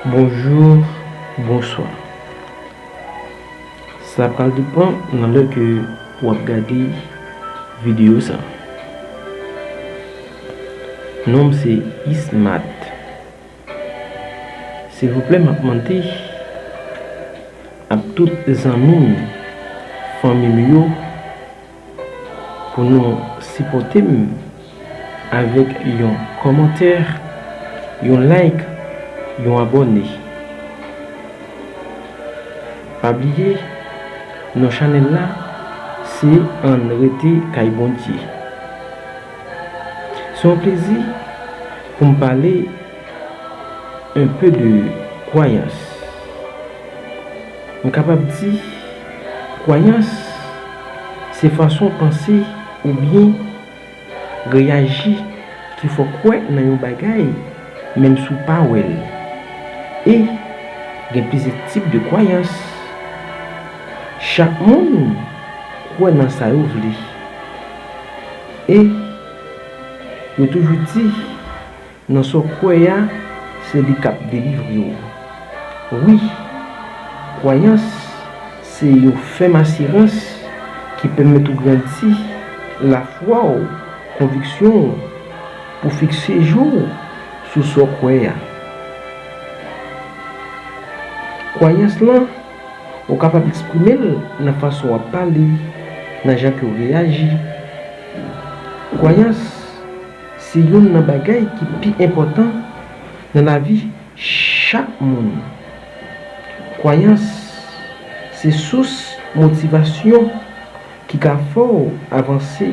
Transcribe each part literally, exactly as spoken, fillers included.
Bonjou, bonswa. Sa pral depann nan lè ke w ap gade videyo sa. Non m se Ismat. Silvouplè, m ap mande ak tout zanmi m, fanmi m yo, pou nou sipòte m avèk yon kòmantè, yon like, yon abòne. Pa bliye, non chanèl la, se Ann Rete Kay Bondye. Se yon plezi pou m pale un peu de kwayans. M kapab di, kwayans se fason w panse oubyen reyaji ki fè w kwè nan yon bagay, menm si w pa wè l. E gen plizyè tip de kwayans. Chak moun kwè nan sa yo vle. E yo toujou di, nan sa w kwè a, se li k ap delivre w. Wi, kwayans se yon fèm asirans ki pèmèt ou grandi lafwa w, konviksyon w, pou fikse je w sou sa w kwè a. Kwayans lan, ou kapab eksprime l nan fason w ap pale, nan jan ke w reyaji. Kwayans se youn nan bagay ki pi enpòtan nan lavi chak moun. Kwayans se sous motivasyon ki ka fè w avanse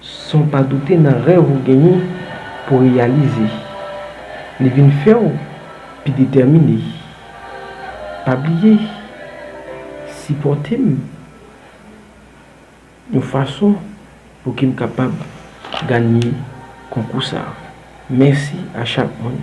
san w pa doute nan rèv ou genyen pou reyalize. Li vin fè w pi detèmine. Pa bliye, sipòte m yon fason pou ke m kapab ganye konkou sa a. Mèsi a chak moun.